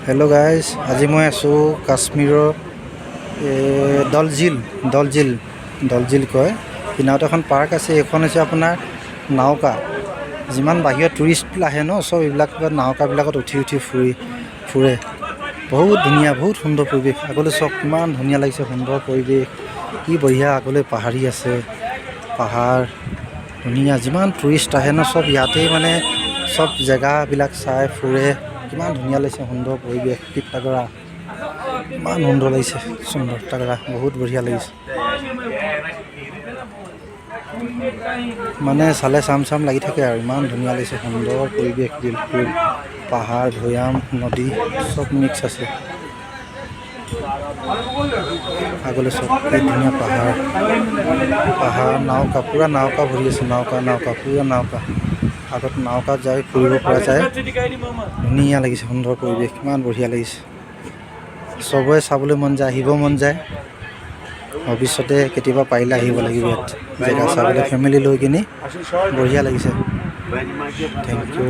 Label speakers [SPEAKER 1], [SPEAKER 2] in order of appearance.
[SPEAKER 1] Hello' guys, আজি মই আছোঁ কাশ্মীৰৰ দলঝিল দলঝিল দলঝিল কয়। কিনাৰতে এখন পাৰ্ক আছে। এইখন হৈছে আপোনাৰ নাওকা। যিমান বাহিৰত টুৰিষ্ট আহে ন, চব এইবিলাক নাওকাবিলাকত উঠি উঠি ফুৰি ফুৰে। বহুত ধুনীয়া, বহুত সুন্দৰ পৰিৱেশ। আগলৈ চাওক, কিমান ধুনীয়া লাগিছে। সুন্দৰ পৰিৱেশ, কি বঢ়িয়া। আগলৈ পাহাৰী আছে, পাহাৰ ধুনীয়া। যিমান টুৰিষ্ট আহে ন, চব ইয়াতেই মানে চব জেগাবিলাক চাই ফুৰে। কিমান ধুনীয়া লাগিছে, সুন্দৰ পৰিৱেশ, কি তাগৰা, ইমান সুন্দৰ লাগিছে, সুন্দৰ তাগৰা, বহুত বঢ়িয়া লাগিছে। মানে চালে চাম চাম লাগি থাকে আৰু, ইমান ধুনীয়া লাগিছে। সুন্দৰ পৰিৱেশ, বিলকুল পাহাৰ, ভৈয়াম, নদী চব মিক্স আছে। আগলৈ চব, কি ধুনীয়া পাহাৰ, পাহাৰ, নাওকা, পূৰা নাওকা ভৰি আছে। নাওকা, নাওকা, পূৰা নাওকা। আগত নাওকাত যাই ফুৰিব পৰা যায়। ধুনীয়া লাগিছে, সুন্দৰ পৰিৱেশ, কিমান বঢ়িয়া লাগিছে। চবৰে চাবলৈ মন যায়, আহিব মন যায়। ভৱিষ্যতে কেতিয়াবা পাৰিলে আহিব লাগিব ইয়াত জেগা চাবলৈ ফেমিলি লৈ কিনি। বঢ়িয়া লাগিছে। Thank U.